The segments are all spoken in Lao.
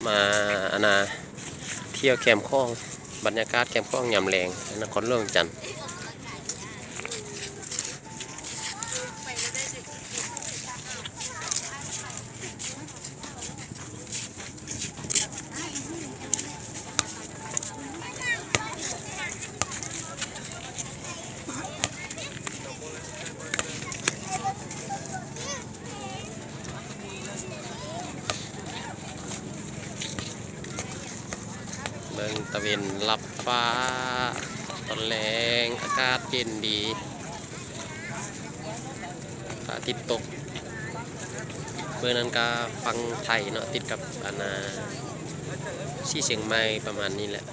ມາ ອັນນ່າ ທ່ຽວແຄມຂອງ ບັນຍາກາດແຄມຂອງຍາມແລງ ນະຄອນຫຼວງວຽງຈັນ. ເບິ່ງຕາເວັນລັບຟ້າຕອນແລງ ອາກາດເຢັນດີ. ພະອາທິດຕົກ ເບິ່ງນັ້ນກະຝັ່ງໄທເນາະ ຕິດກັບອັນນ່າ ສີຊຽງໃໝ່ ປະມານນີ້ແຫຼະ.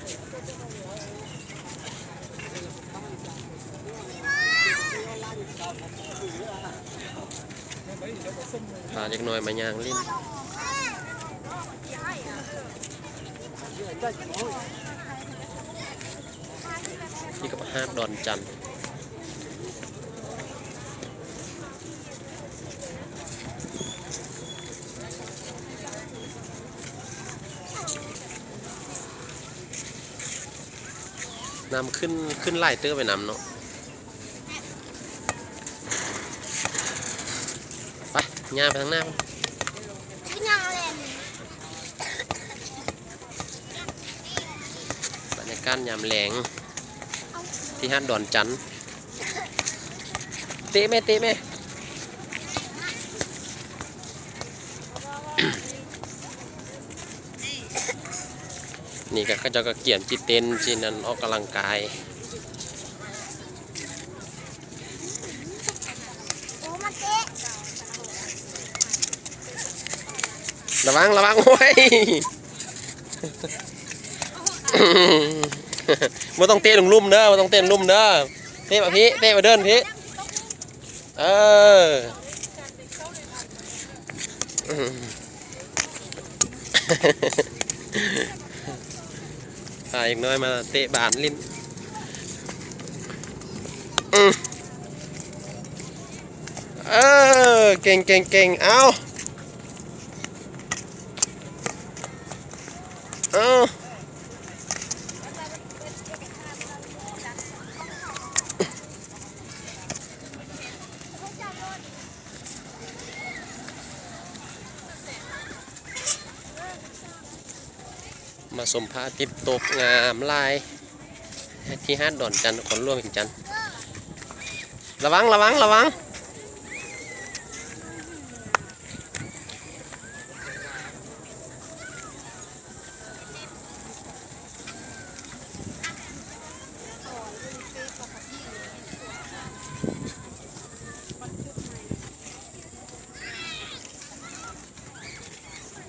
ພາເດັກນ້ອຍມາຍ່າງຫຼິ້ນ. ທີ່ກັບຫາດດອນຈັນ ນ້ຳຂຶ້ນ ຂຶ້ນຫຼາຍເຕີບໄປນຳເນາະ. ໄປ ຍ່າງໄປທາງໜ້າ. ບັນຍາກາດຍາມແລງທີ່ຫາດດອນຈັນ. ເຕະແມ່ ເຕະແມ່. ນີ້ກໍເຂົາເຈົ້າກໍກຽມຊິເຕັ້ນ ຊິນັ້ນ ອອກກຳລັງກາຍ. ລະວັງ ລະວັງ ໂອ້ຍ ບໍ່ຕ້ອງເຕະລົງລຸ່ມເດີ ບໍ່ຕ້ອງເຕະລົງລຸ່ມເດີ. ເຕະມາພີ້ ເຕະມາເດີນພີ້. ເອີ ພາເດັກນ້ອຍມາເຕະບານຫຼິ້ນ. ເອີ ເກັ່ງໆໆ ເອົາ ເອົາ. ມາຊົມພະອາທິດຕົກງາມຫຼາຍ ທີ່ຫາດດອນຈັນ ນະຄອນຫຼວງວຽງຈັນ. ລະວັງ ລະວັງ ລະວັງ.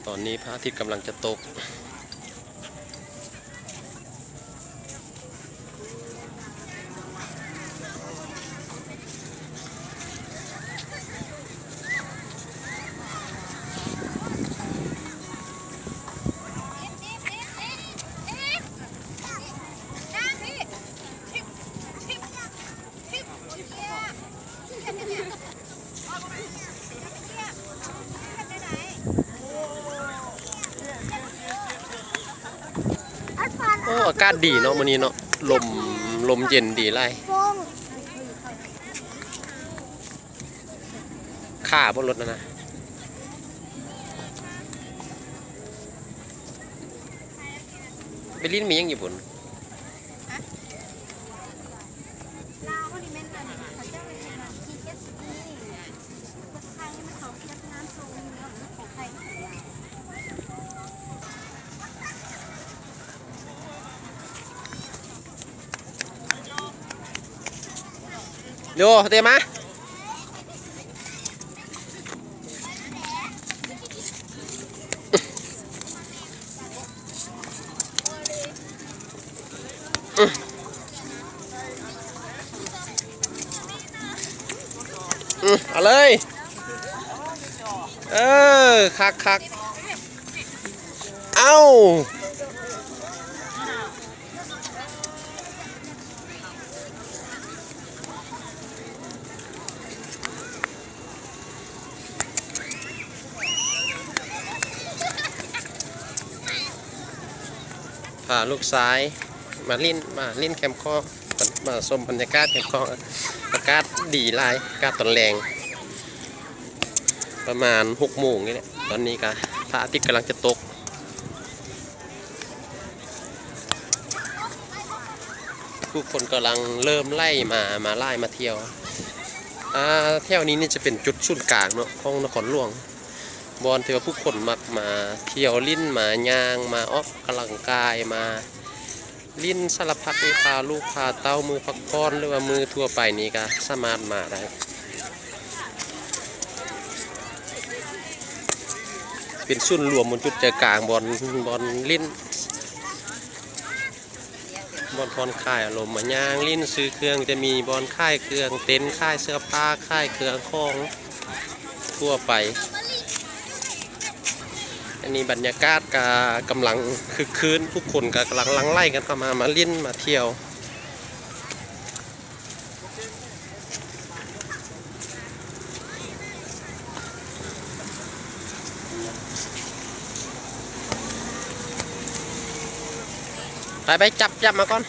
ຕອນນີ້ພະອາທິດກຳລັງຈະຕົກ. ໂອ້ ອາກາດດີເນາະ ມື້ນີ້ເນາະ ລົມ ລົມເຢັນດີຫຼາຍ. ຂາບໍ່ລົດນັ້ນນະ ໄປຫຼິ້ນມີຫຍັງຢູ່ພຸ້ນ? ໂຢ ເຕະມາ. ອືມ ເອົາເລີຍ ເອີ ຄັກໆ ເອົ້າ. ໂ ພາລູກຊາຍມາຫຼິ້ນ ມາຫຼິ້ນແຄມຂອງ ມາຊົມບັນຍາກາດແຄມຂອງ. ອາກາດດີຫຼາຍ ອາກາດຕອນແລງ ປະມານຫົກໂມງນີ້ແຫຼະ. ຕອນນີ້ກະພະອາທິດກຳລັງຈະຕົກ. ຜູ້ຄົນກຳລັງເລີ່ມໄຫຼມາ ມາຫຼາຍ ມາທ່ຽວ. ອາ ແຖວນີ້ນີ້ຈະເປັນຈຸດສູນກາງເນາະ ຂອງນະຄອນຫຼວງ ບ່ອນທີ່ວ່າຜູ້ຄົນມັກມາທ່ຽວຫຼິ້ນ ມາຍ່າງ ມາອອກກຳລັງກາຍ ມາຫຼິ້ນສາລະພັດ ພາລູກພາເຕົ້າ ມື້ພັກຜ່ອນ ຫຼືວ່າມື້ທົ່ວໄປນີ້ກະສາມາດມາໄດ້. ເປັນສູນລວມ ບ່ອນຈຸດໃຈກາງ ບ່ອນ ບ່ອນຫຼິ້ນ ບ່ອນຜ່ອນຄາຍອາລົມ ມາຍ່າງຫຼິ້ນຊື້ເຄື່ອງ ຈະມີບ່ອນຂາຍເຄື່ອງ ເຕັນຂາຍເສື້ອຜ້າ ຂາຍເຄື່ອງຂອງທົ່ວໄປ. ອັນນີ້ບັນຍາກາດກະກຳລັງຄຶກຄື້ນ ຜູ້ຄົນກະກຳລັງຫຼັ່ງໄຫຼກັນເຂົ້າມາ ມາຫຼິ້ນ ມາທ່ຽວ. ໄປ ໄປ ຈັບ ຈັບມາກ່ອນ.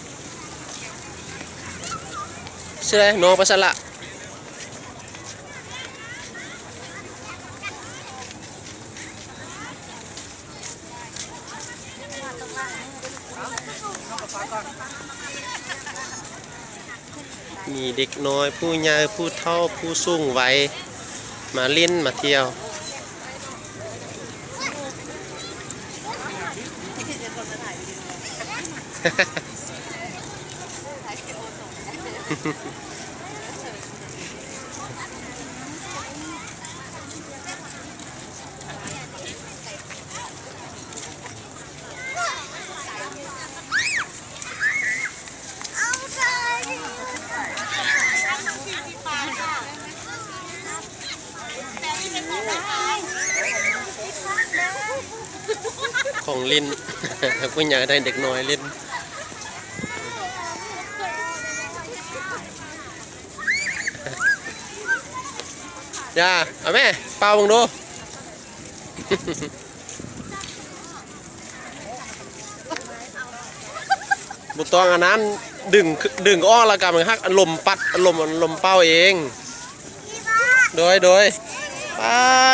ຊື່ໃດ ນ້ອງໄປໃສລະ? ມີເດັກນ້ອຍ ຜູ້ໃຫຍ່ ຜູ້ເຖົ້າ ຜູ້ສູງໄວ ມາຫຼິ້ນ ມາທ່ຽວ. ຂອງຫຼິ້ນ ຜູ້ໃຫຍ່ໄດ້ ເດັກນ້ອຍຫຼິ້ນ. ຢ່າ ເອົາແມ່ ເປົ່າເບິ່ງດູ. ບໍ່ຕ້ອງອັນນັ້ນ ດຶງ ດຶງອອກແລ້ວກະມັນຮັກ ລົມປັດ ລົມ ລົມເປົ່າເອງ. ໂດຍ ໂດຍ ໄປ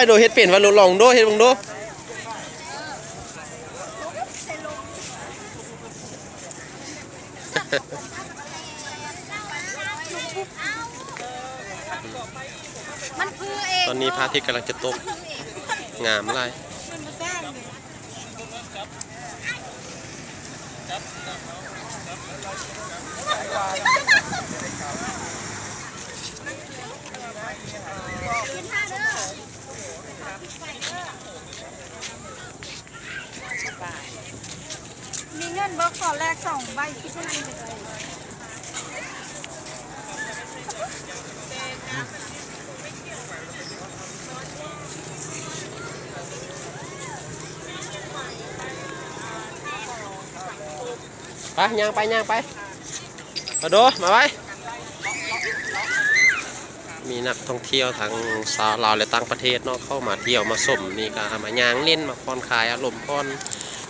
ໂດຍ ເຮັດເປັນວ່າ ລອງດູ ເຮັດເບິ່ງດູ. ມັນຄືເອງ ຕອນນີ້ພະອາທິດກຳລັງຈະຕົກ ງາມຫຼາຍ. ມີເງິນບໍ່? ຂໍແລກສອງໃບ ຄິດເທົ່ານັ້ນເລີຍ. ໄປ ຍ່າງໄປ ຍ່າງໄປ ມາໂດ ມາໄວ. ມີນັກທ່ອງທ່ຽວທັງຊາວລາວ ແລະ ຕ່າງປະເທດເນາະ ເຂົ້າມາທ່ຽວມາຊົມ ນີ້ກະມາຍ່າງຫຼິ້ນ ມາຜ່ອນຄາຍອາລົມ ຜ່ອນ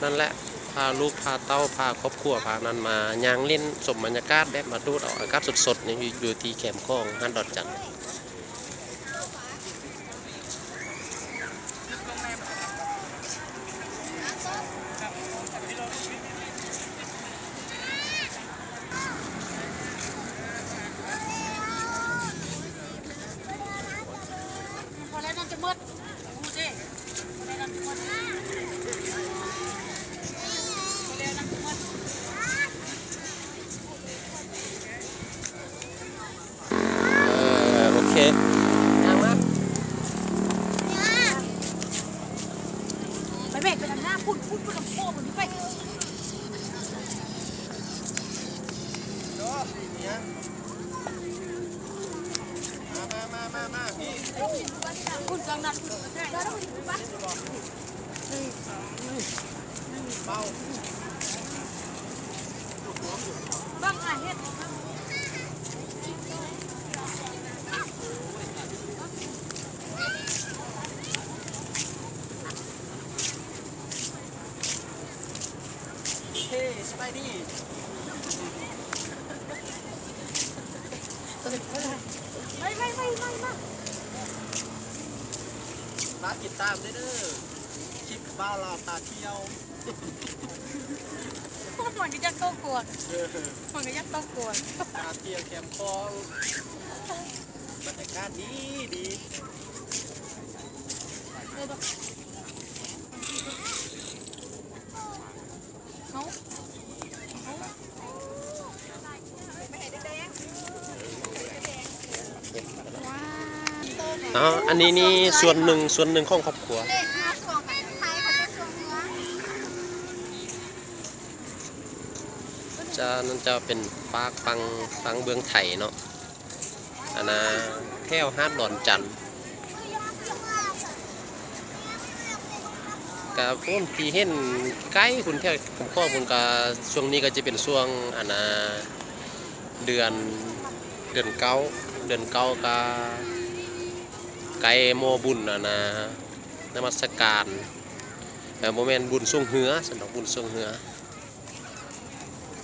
ນັ້ນແຫຼະ ພາລູກພາເຕົ້າ ພາຄອບຄົວ ພານັ້ນມາຍ່າງຫຼິ້ນ ຊົມບັນຍາກາດ ແບບມາດູດເອົາອາກາດສົດໆ ນີ້ຢູ່ ຢູ່ທີ່ແຄມຂອງຫາດດອນຈັນ. ເອີ ໂອເຄ ຍ່າງມາ ໄປແມ່ ໄປທາງໜ້າພຸ້ນ ພຸ້ນ ພຸ້ນ ລຳໂພງພຸ້ນ ໄປ. ເ ນີ້ ໄປໆໆໆໆ ຝາກຕິດຕາມເດີ ຄລິບບ່າວລາວພາທ່ຽວ. ພວກມັນກໍຢາກເຂົ້າກວນ ເອີ ມັນກໍຢາກເຂົ້າກວນ ພາທ່ຽວແຄມຂອງ ບັນຍາກາດດີໆ. ເອີ ເຮົາ ເອົາ ອັນນີ້ນີ້ສ່ວນໜຶ່ງ ສ່ວນໜຶ່ງຂອງຄອບຄົວ. ຈາ ນັ້ນຈະເປັນຟາກຝັ່ງ ຝັ່ງເບື້ອງໄທເນາະ. ອັນນ່າ ແຖວຫາດດອນຈັນ ກະພຸ້ນທີ່ເຫັນໄກພຸ້ນ ແຖວຂອງພວກພຸ້ນ ກະຊ່ວງນີ້ກະຈະເປັນຊ່ວງ ອັນນ່າ ເດືອນ ເດືອນເກົ້າ ເດືອນເກົ້າ ກະໃກ້ໝໍບຸນ ອັນນ່າ ນະມັດສະການ ເອີ ບໍ່ແມ່ນບຸນຊ່ວງເຮືອຊັ້ນດອກ ບຸນຊ່ວງເຮືອ.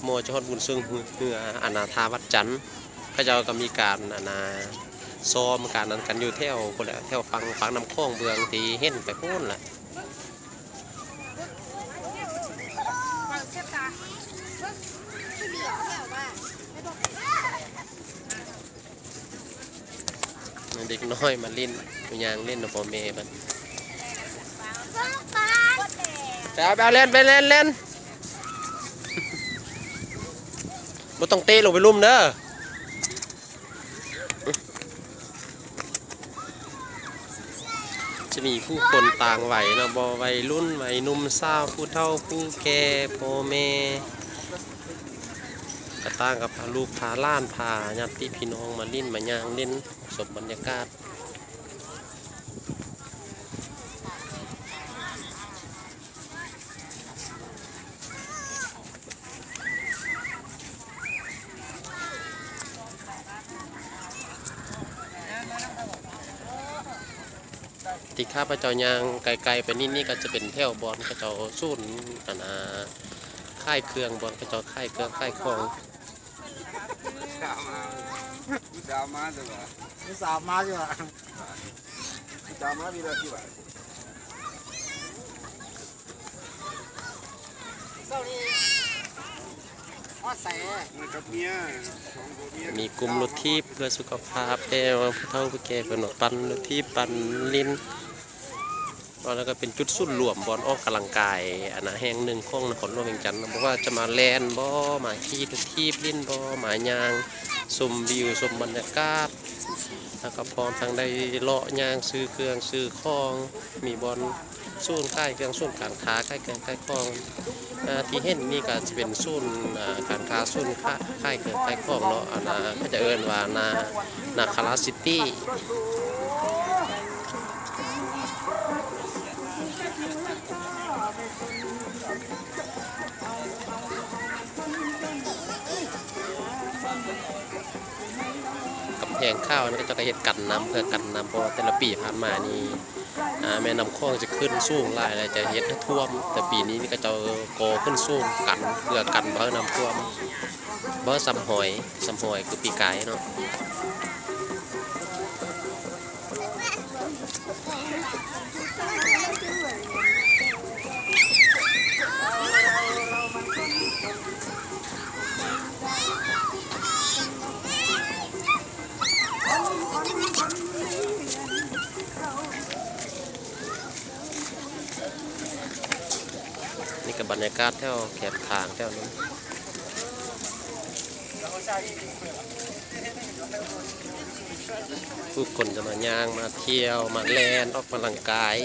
ໝໍຈະຮອດບຸນຊ່ວງເຮືອ ອັນນ່າ ທ່າວັດຈັນ ເຂົາເຈົ້າກໍມີການ ອັນນ່າ ຊ້ອມການນັ້ນກັນຢູ່ແຖວພຸ້ນແຫຼະ ແຖວຝັ່ງ ຝັ່ງນ້ຳຂອງເບື້ອງທີ່ເຫັນໄປພຸ້ນແຫຼະ. ເດັກນ້ອຍມາຫຼິ້ນ ມາຍ່າງຫຼິ້ນນຳພໍ່ແມ່ເພິ່ນ. ໄປເອົາ ໄປເອົາ ແລ່ນ ໄປແລ່ນ ແລ່ນ ບໍ່ຕ້ອງເຕະລົງໄປລຸ່ມເດີ. ຈະມີຜູ້ຄົນຕ່າງໄວເນາະ ບໍ່ ໄວລຸ້ນ ໄວໜຸ່ມສາວ ຜູ້ເຖົ້າຜູ້ແກ່ ພໍ່ແມ່ ກະຕ່າງກັບພາລູກພາຫຼານ ພາຍາດຕິພີ່ນ້ອງມາຫຼິ້ນມາຍ່າງຫຼິ້ນ ຊົມບັນຍາກາດ. ທີ່ຂ້າພະເຈົ້າຍ່າງໄກໆໄປນິດນີ້ ກໍຈະເປັນແຖວບ່ອນເຂົາເຈົ້າສູນ ອັນນ່າ ຂາຍເຄື່ອງ ບ່ອນເຂົາເຈົ້າຂາຍເຄື່ອງຂາຍຂອງ. ຜູ້ສາວມາ ຜູ້ສາວມາຊິວ່າ ຜູ້ສາວມາຊິວ່າ ຜູ້ສາວມາ ເຊົ້ານີ້ຮອດໃສ? ມາກັບເມຍ ສອງຜົວເມຍ. ມີກຸ່ມລົດຖີບເພື່ອສຸຂະພາບແດ່ ຜູ້ເຖົ້າຜູ້ແກ່ເພິ່ນອອກປັ່ນລົດຖີບ ປັ່ນຫຼິ້ນ ແລ້ວກໍເປັນຈຸດສູນລວມບ່ອນອອກກຳລັງກາຍ ອັນນ່າ ແຫ່ງໜຶ່ງຂອງນະຄອນຫຼວງວຽງຈັນ ບໍ່ວ່າຈະມາແລ່ນບໍ ມາຂີ່ລົດຖີບຫຼິ້ນບໍ ມາຍ່າງຊົມວິວ ຊົມບັນຍາກາດ ແລ້ວກໍພ້ອມທັງໄດ້ເລາະຍ່າງຊື້ເຄື່ອງຊື້ຂອງ ມີບ່ອນ ສູນຂາຍເຄື່ອງ ສູນການຄ້າຂາຍເຄື່ອງຂາຍຂອງ. ເອີ ທີ່ເຫັນນີ້ກໍຈະເປັນສູນ ເອີ ການຄ້າ ສູນຂາ ຂາຍເຄື່ອງຂາຍຂອງເນາະ ອັນນ່າ ເຂົາຈະເອີ້ນວ່າ ນາ ນາຄາລາຊິຕີ້. ກຳແພງຂາວນັ້ນ ເຂົາເຈົ້າກໍເຮັດກັນນ້ຳ ເພື່ອກັນນ້ຳ ເພາະວ່າແຕ່ລະປີຜ່ານມານີ້ ອາ ແມ່ນ້ຳຂອງຈະຂຶ້ນສູງຫຼາຍ ແລ້ວຈະເຮັດໃຫ້ຖ້ວມ, ແຕ່ປີນີ້ເຂົາເຈົ້າກໍ່ຂຶ້ນສູງກັນ ເພື່ອກັນບໍ່ໃຫ້ນ້ຳຖ້ວມ, ບໍ່ໃຫ້ຊ້ຳຮອຍ, ຊ້ຳຮອຍຄືປີກາຍເນາະ. ນີ້ກໍບັນຍາກາດແຖວແຄມທາງແຖວນັ້ນ ຜູ້ຄົນຈະມາຍ່າງ ມາທ່ຽວ ມາແລ່ນ ອອກກຳລັງກາຍ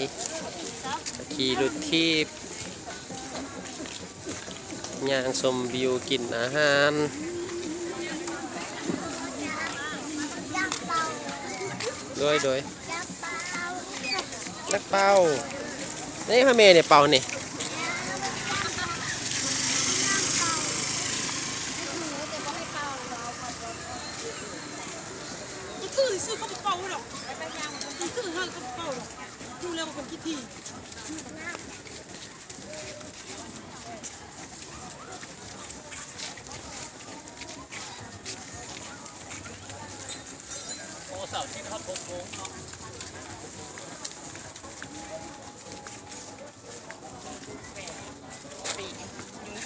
ຂີ່ລົດຖີບ ຍ່າງຊົມວິວ ກິນອາຫານ ໂດຍ ໂດຍ ຈັກເປົ່າ ນີ້ພໍ່ແມ່ນີ້ເປົ່ານີ້ ຄືຊື່ເຂົາບໍ່ເປົ່າດອກ ຄືເຂົາບໍ່ເປົ່າດອກ ຮູ້ແລ້ວວ່າຄົນຂີ້ຖີ່.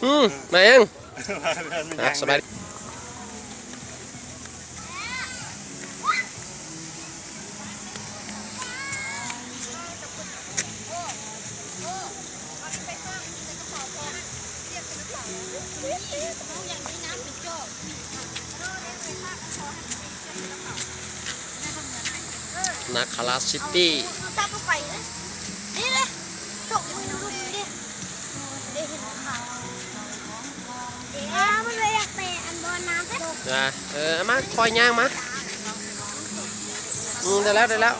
ອືມ ມາຍັງ? ອ່ະ ສະບາຍດີ. ນາຄາລາຊິຕີ້ ເອີ ມາ ຄ່ອຍຍ່າງມາ. ອືມ ໄດ້ແລ້ວ ໄດ້ແລ້ວ.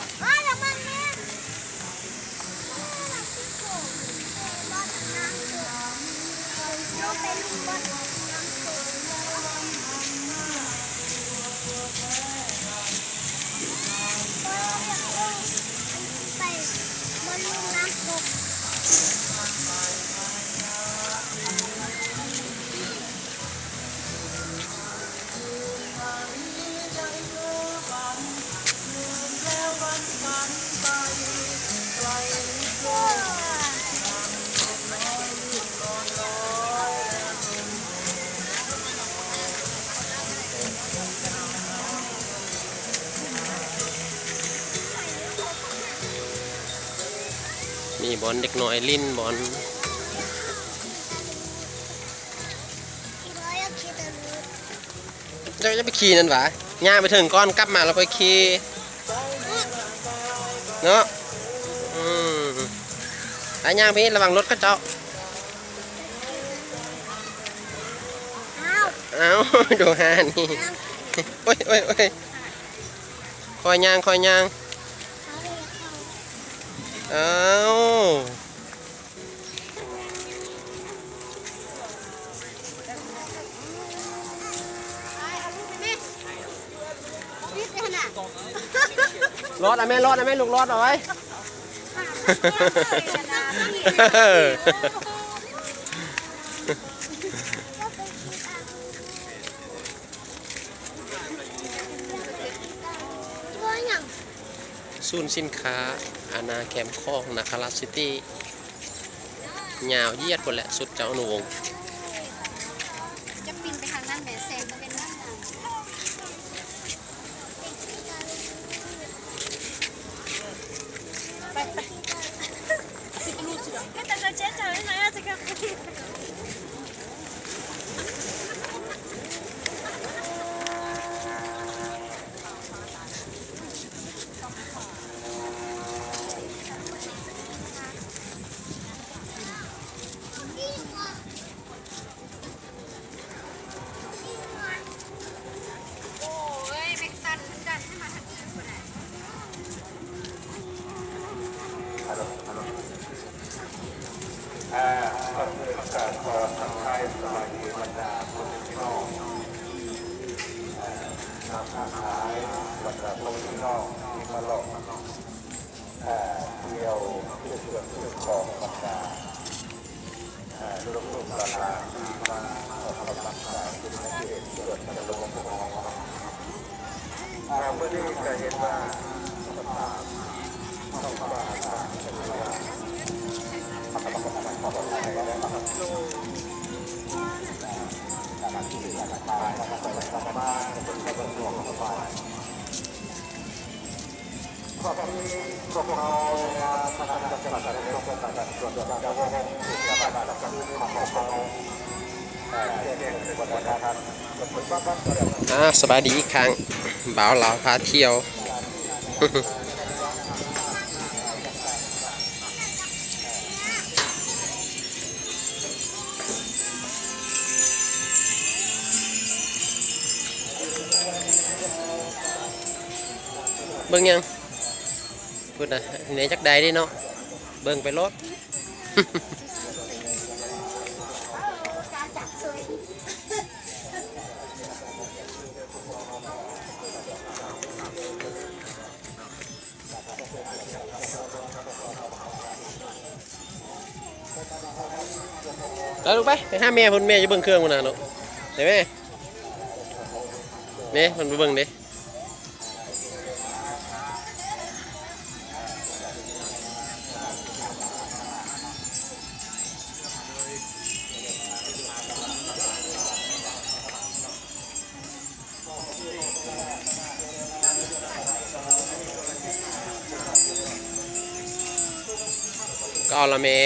ມີບ່ອນເດັກນ້ອຍຫຼິ້ນ ບ່ອນ ເຈົ້າຢ່າໄປຂີ່ນັ້ນຫວາ ຍ່າງໄປເຖິງກ່ອນ ກັບມາແລ້ວຄ່ອຍຂີ່ເນາະ. ອືມ ໄປຍ່າງພີ້ ລະວັງລົດເຂົາເຈົ້າ. ອ້າວ ອ້າວ ດູຫານີ້ ໂອ້ຍ ໂອ້ຍ ໂອ້ຍ ຄ່ອຍຍ່າງ ຄ່ອຍຍ່າງ. ອ້າວ ລອດເອົາແມ່ ລອດເອົາແມ່ ລູກ ລອດເອົາໄວ້. ສູນສິນຄ້າອານາແຄມຂອງນາຄາລາຊິຕີ້ ຍາວຢຽດພຸ້ນແຫຼະ ສຸດເຈົ້າອະນຸວົງ. ຈະປິ່ນໄປທາງນັ້ນແໝ່ ແສງມັນເປັນນັ້ນນະ. ໄປ ໄປ. ອ່າ ກ່ອນອື່ນກະຂໍທັກທາຍສະບາຍດີບັນດາພໍ່ແມ່ພີ່ນ້ອງ ອ່າ ຊາວຄ້າຂາຍ ແລະກະພໍ່ແມ່ພີ່ນ້ອງທີ່ມາເລາະ ເອີ່ ທ່ຽວຊື້ເຄື່ອງຊື້ຂອງບັນດາ ເອີ່ ລູກໆຫຼານໆທີ່ມາອອກກຳລັງກາຍຢູ່ໃນເຂດສວນພະຍາຫຼວງຂອງເຮົາ. ເອີ່ ມື້ນີ້ກະເຫັນວ່າສະພາບທ້ອງຟ້າອາກາດເປັນວ່າ ອ່າ ສະບາຍດີອີກຄັ້ງ ບ່າວລາວພາທ່ຽວ. ເບິ່ງຫຍັງ? ພຸ້ນນະ ແນວຈັກໄດ້ເດ້ເນາະ ເບິ່ງໄປໂລດ. ໄປລູກໄປ ໄປຫາແມ່ພຸ້ນ ແມ່ຢູ່ເບິ່ງເຄື່ອງພຸ້ນນະລູກ ໄປແມ່ ແມ່ເພິ່ນໄປເບິ່ງເດ້. ລະແມ່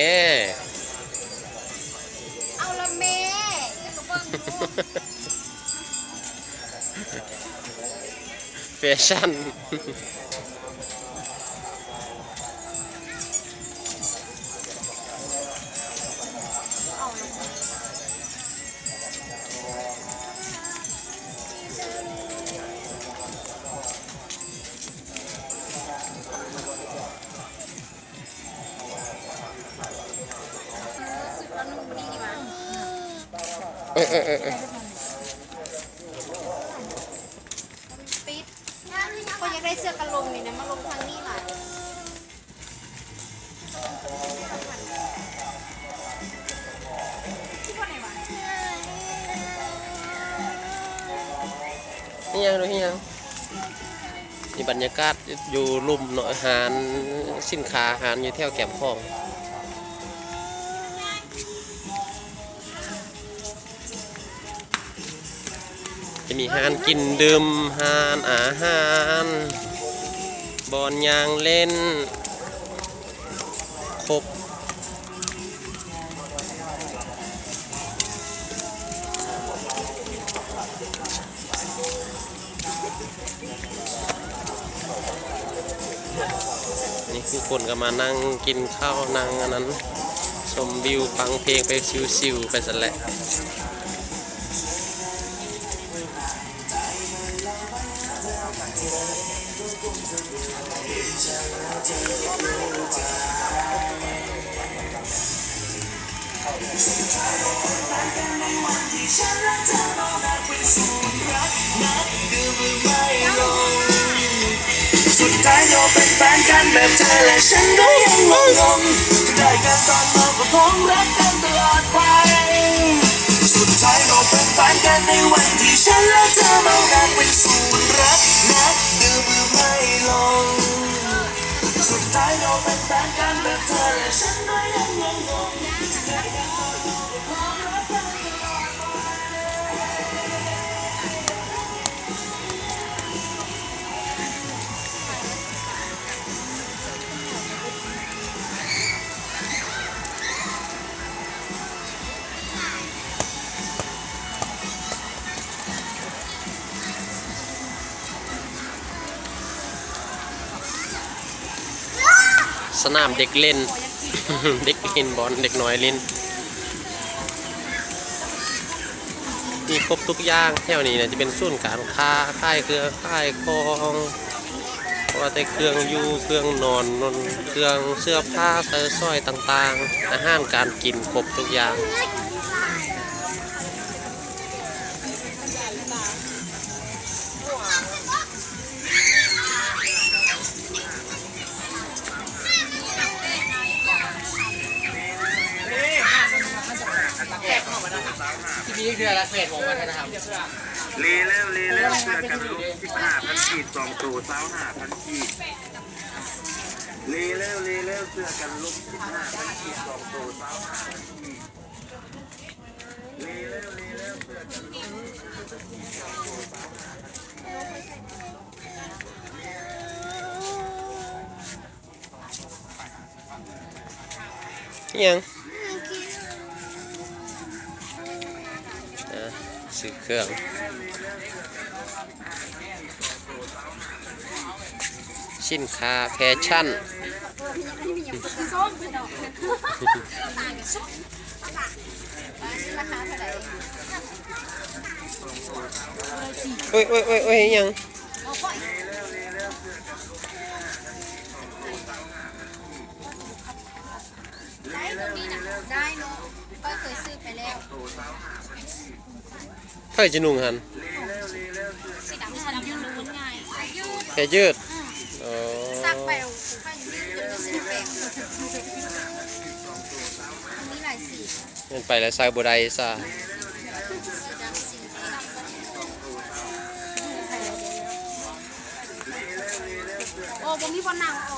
ເອົາລະແມ່ ເອີ ກໍເບິ່ງຢູ່ ແຟຊັ່ນ. ເອີ ເອີ ເອີ ເອີ ປິດ ຂ້ອຍຢາກໄດ້ເສື້ອກັນລົມນີ້ນະ ມາລົມທາງນີ້ຫຼາຍ. ອີຫຍັງ ອີຫຍັງ? ນີ້ບັນຍາກາດຢູ່ລຸ່ມເນາະ ຮ້ານສິນຄ້າ ຮ້ານຢູ່ແຖວແຄມຂອງ. ຈະມີຮ້ານກິນດື່ມ, ຮ້ານອາຫານ, ບ່ອນຍ່າງຫຼິ້ນ ຄົບ. ນີ້ຄືຄົນກໍມານັ່ງກິນເຂົ້າ ນັ່ງອັນນັ້ນ ຊົມວິວ ຟັງເພງໄປ ຊິວໆ ໄປຊັ້ນແຫຼະ. ສະໜາມເດັກຫຼິ້ນ ເດັກຫຼິ້ນບອນ ເດັກນ້ອຍຫຼິ້ນ ມີຄົບທຸກຢ່າງ. ແຖວນີ້ນະ ຈະເປັນສູນການຄ້າ ຂາຍເຄື່ອງຂາຍຂອງ ບໍ່ວ່າແຕ່ເຄື່ອງຢູ່ ເຄື່ອງນອນ ເຄື່ອງເສື້ອຜ້າໃຊ້ສອຍຕ່າງໆ ອາຫານການກິນ ຄົບທຸກຢ່າງ. ທີ່ມີເທື່ອລະເຂດຂອງວັດທະນະທຳ. ເລແລ້ວ ເລແລ້ວ ເສື້ອກັນລົມສິບຫ້າພັນກີບ ສອງໂຕ ຊາວຫ້າພັນກີບ. ເລແລ້ວ ເລແລ້ວ ເສື້ອກັນລົມສິບຫ້າພັນກີບ ສອງໂຕ ຊາວຫ້າພັນກີບ. ອີ່ຫຍັງ? ອ່າ ຊື້ເຄື່ອງ ສິນຄ້າແຟຊັ່ນ. ໂອ້ຍ ໂອ້ຍ ໂອ້ຍ ໂອ້ຍ ອີ່ຫຍັງ? ໄດ້ໂຕນີ້ນະ ໄດ້ເນາະ ຂ້ອຍເຄີຍຊື້ໄປແລ້ວ. ໃຜຈະນຸ່ງຫັ້ນ? ສີດຳ ສີດຳ ມັນຍືດ ມັນງ່າຍ ແພຢືດ. ອືມ ອໍ ຊັກໄປ ຂ້ອຍຍືດຈົນຊິແຕກ ມັນມີຫຼາຍສີ. ແມ່ນໄປແລ້ວໃສ່ບໍ່ໄດ້ຊະ. ໂອ້ ບໍ່ມີບ່ອນນັ່ງ. ໂອ້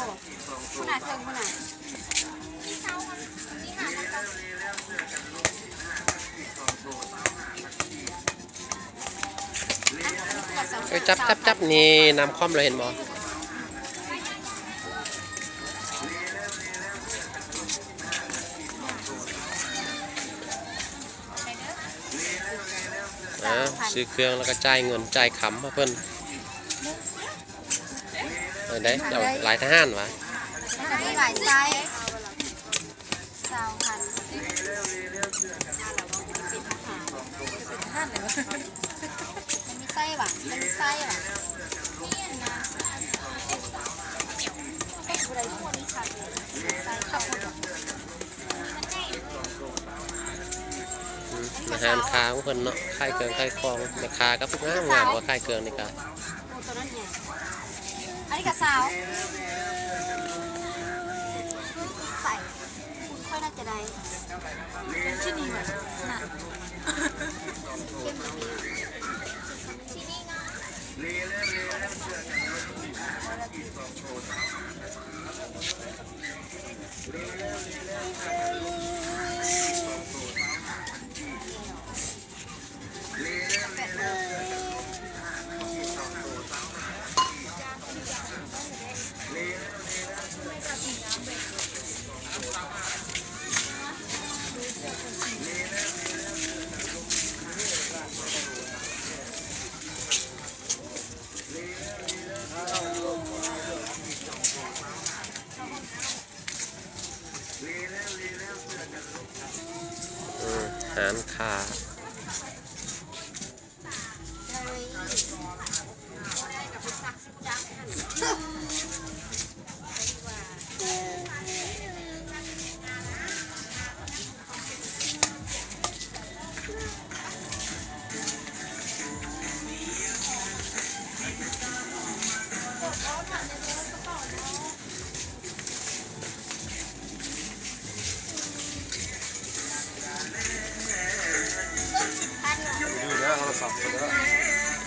ພຸ້ນນະ ເທິງພຸ້ນນະ. ເອີ ຈັບ ຈັບ ຈັບ ນີ້ ນ້ຳຄວ່ຳແລ້ວ ເຫັນບໍ່? ອ່າ ຊື້ເຄື່ອງແລ້ວກໍຈ່າຍເງິນ ຈ່າຍຄຳໃຫ້ເພິ່ນ. ເອີ ໄດ້ ເຈົ້າຫຼາຍທະຫານຫວາ? ມີຫຼາຍໄຊ. ຊາວພັນ. ມັນມີໄຊຫວາ? ມັນມີໄຊຫວາ? ອືມ ມາຮ້ານຄ້າຂອງເພິ່ນເນາະ ຂາຍເຄື່ອງຂາຍຂອງ ແມ່ຄ້າກໍງາມໆ ວ່າຂາຍເຄື່ອງນີ້ກໍ ໂອ້ ໂຕນັ້ນໃຫຍ່ ອັນນີ້ກໍຊາວ. ໃສ່ ຄຸນຄ່ອຍໜ້າຈະໄດ້ ເປັນຊິນີ້ຫວາ? ນະ ອືມ ຮ້ານຄ້າ.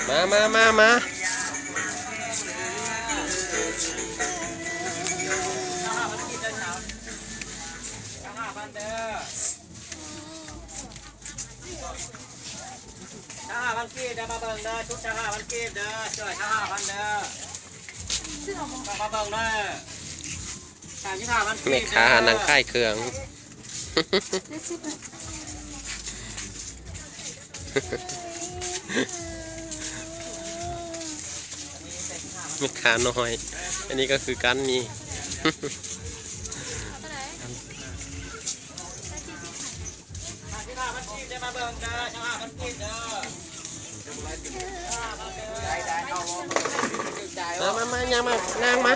ມາ ມາ ມາ ມາ. ຊາວຫ້າພັນກີບເດີ ມາເບິ່ງເດີ ຊຸດຊາວຫ້າພັນກີບເດີ ຊ່ອຍຊາວຫ້າພັນເດີ ມາເບິ່ງເດີ ສາມສິບຫ້າພັນກີບເດີ. ແມ່ຄ້ານັ່ງຂາຍເຄື່ອງ ແມ່ຄ້ານ້ອຍ ອັນນີ້ກໍຄືກັນນີ້. ມາ ມາ ມາ ຍ່າງມາ ນາງມາ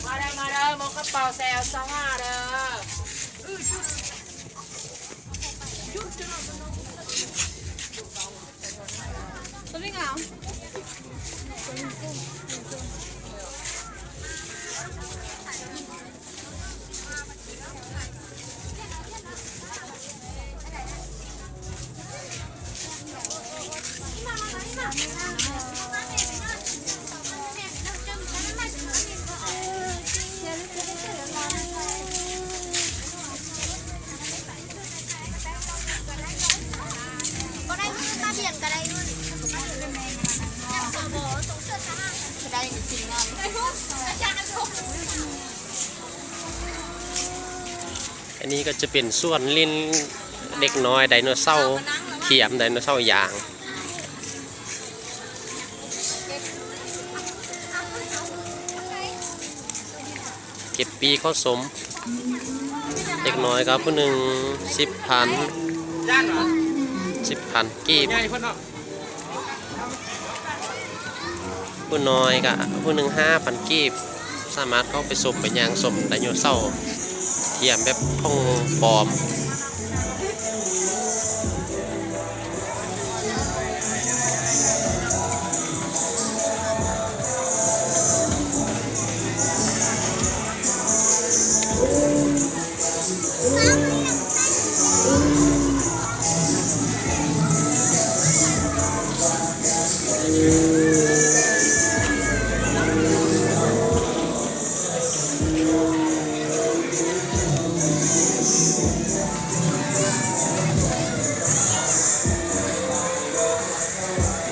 ມາເດີ ມາເດີ ໝົກກະເປົາແຊວຊາວຫ້າເດີ. ຕົວນີ້ງາມ. ອັນນີ້ກໍຈະເປັນສວນຫຼິ້ນເດັກນ້ອຍໄດໂນເສົາ ຂຽມໄດໂນເສົາຢາງ. ເກັບປີ້ເຂົ້າຊົມ ເດັກນ້ອຍກໍຜູ້ໜຶ່ງສິບພັນ ສິບພັນກີບ ຜູ້ນ້ອຍກໍຜູ້ໜຶ່ງຫ້າພັນກີບ ສາມາດເຂົ້າໄປຊົມ ໄປຍ່າງຊົມໄດໂນເສົາ ຂຽມແບບຂອງປອມ.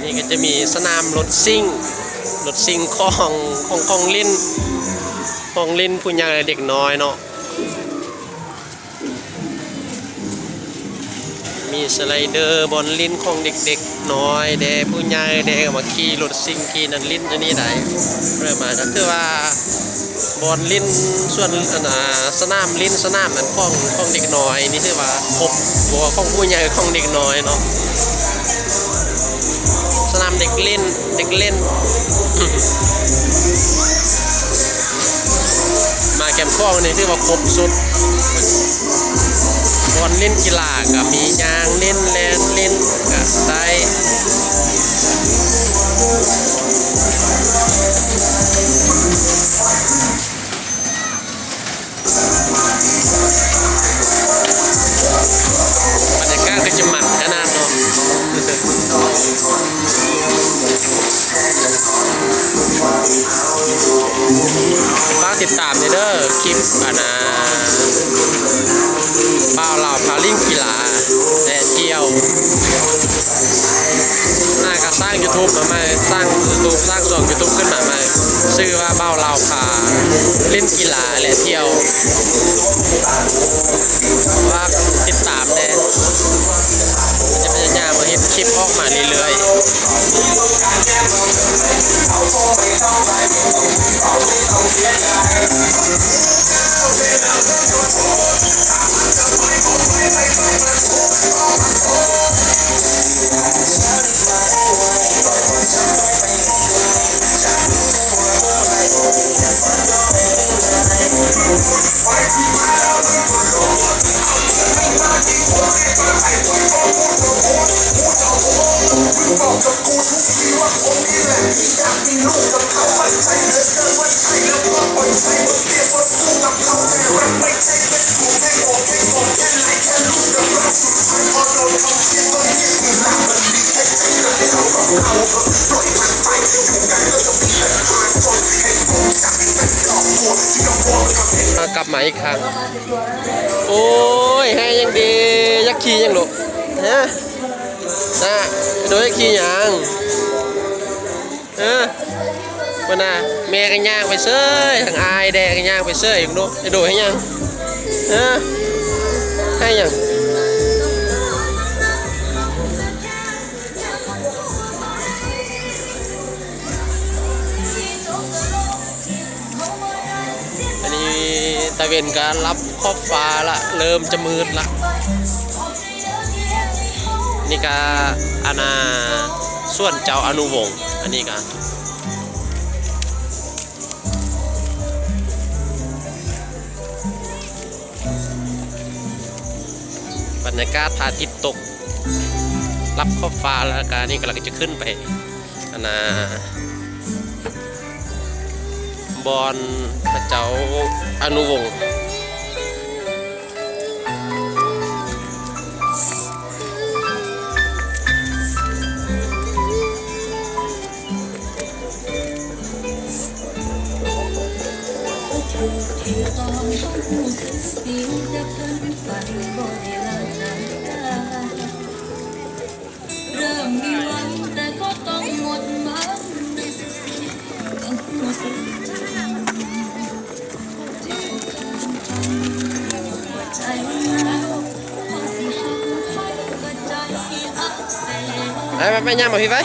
ນີ້ກໍຈະມີສະໜາມລົດຊິງ ລົດຊິງຂອງ ຂອງ ຂອງຫຼິ້ນ ຂອງຫຼິ້ນຜູ້ໃຫຍ່ ແລະ ເດັກນ້ອຍເນາະ. ມີສະໄລເດີ ບ່ອນຫຼິ້ນຂອງເດັກໆນ້ອຍແດ່ ຜູ້ໃຫຍ່ແດ່ ມາຂີ່ລົດຊິ່ງຂີ່ນັ້ນຫຼິ້ນຢູ່ນີ້ໄດ້. ເລີ່ມມາກໍຄືວ່າບ່ອນຫຼິ້ນສ່ວນ ອັນນ່າ ສະໜາມຫຼິ້ນ ສະໜາມນັ້ນຂອງ ຂອງເດັກນ້ອຍນີ້ຖືວ່າຄົບ ບໍ່ວ່າຂອງຜູ້ໃຫຍ່ ຂອງເດັກນ້ອຍເນາະ. ສະໜາມເດັກຫຼິ້ນ ເດັກຫຼິ້ນ ມາແຄມຂອງນີ້ຖືວ່າຄົບສຸດ. ບ່ອນຫຼິ້ນກິລາກໍມີ ຍ່າງຫຼິ້ນ ແລ່ນຫຼິ້ນກໍໄດ້. ບັນຍາກາດຄືຈະມັນຂະໜາດເນາະ. ຝາກຕິດຕາມແດ່ເດີ ຄລິບ ອັນນ່າ ບ່າວລາວພາຫຼິ້ນກິລາ ແລະ ທ່ຽວ. ໜ້າກະສ້າງຢູທູບມາໃໝ່ ສ້າງຢູທູບ ສ້າງຊ່ອງຢູທູບຂຶ້ນມາໃໝ່ ຊື່ວ່າບ່າວລາວພາຫຼິ້ນກິລາ ແລະ ທ່ຽວ. ຝາກຕິດຕາມແດ່ ຈະພະຍາຍາມເຮັດຄລິບອອກມາເລື້ອຍໆ. ມາກັບມາອີກຄັ້ງ. ໂອ້ຍ ໃຫ້ຫຍັງເດ ຢາກຂີ່ຫຍັງລູກ? ຮະ? ນະ ໂດຍ ຢາກຂີ່ຫຍັງ? ເອີ ເບິ່ງນະ ແມ່ກໍຍ່າງໄປເສີຍ ທັງອ້າຍແດ່ກໍຍ່າງໄປເສີຍ. ໂດ ໂດ ໃຫ້ຫຍັງ? ເອີ ໃຫ້ຫຍັງ? ອັນນີ້ຕາເວັນກໍລັບຂອບຟ້າລະ ເລີ່ມຈະມືດລະ. ນີ້ກະ ອັນນ່າ ສວນເຈົ້າອະນຸວົງ ອັນນີ້ກະ ບັນຍາກາດພະອາທິດຕົກ ລັບຂອບຟ້າ ແລ້ວກະນີ້ກຳລັງຈະຂຶ້ນໄປ ອັນນ່າ ບ່ອນພະເຈົ້າອະນຸວົງ. ໄປ ໄປ ໄປ ຍ່າງມາພີ້ໄປ.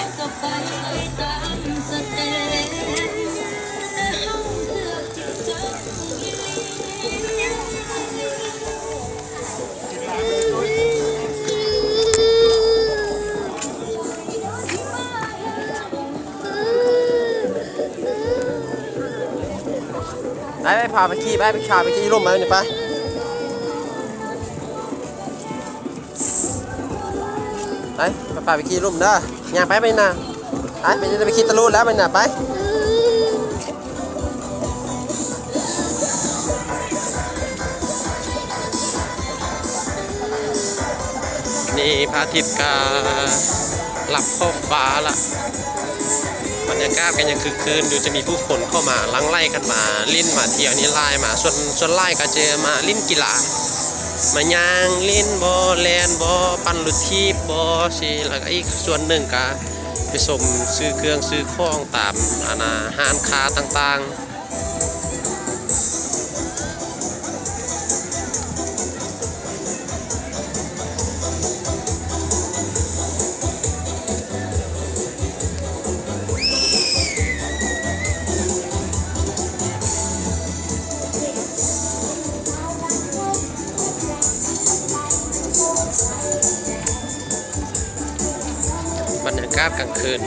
ໄປ ໄປ ພາໄປຂີ່ ໄປ ໄປ ພາໄປຂີ່ລົມໄປນີ້ ໄປ ໄປ ໄປ ພາໄປຂີ່ລົມເດີ. ຍ່າງໄປ ໄປນະ ໄປ ໄປ ໄປຂີ່ຕະລຸດແລ້ວ ໄປນະ ໄປ. ນີ້ພະອາທິດກະລັບຂອບຟ້າລະ ບັນຍາກາດກໍຍັງຄຶກຄື້ນຢູ່ ຈະມີຜູ້ຄົນເຂົ້າມາຫຼັ່ງໄຫຼກັນມາຫຼິ້ນມາທ່ຽວນີ້ຫຼາຍ ມາ ສ່ວນ ສ່ວນຫຼາຍກໍຈະມາຫຼິ້ນກິລາ ມາຍ່າງຫຼິ້ນບໍ ແລ່ນບໍ ປັ່ນລົດຖີບບໍ ຊີ້ ແລ້ວກໍອີກສ່ວນໜຶ່ງກໍ ໄປຊົມຊື້ເຄື່ອງຊື້ຂອງຕາມ ອັນນ່າ ຮ້ານຄ້າຕ່າງໆ. າດກາງຄືນ.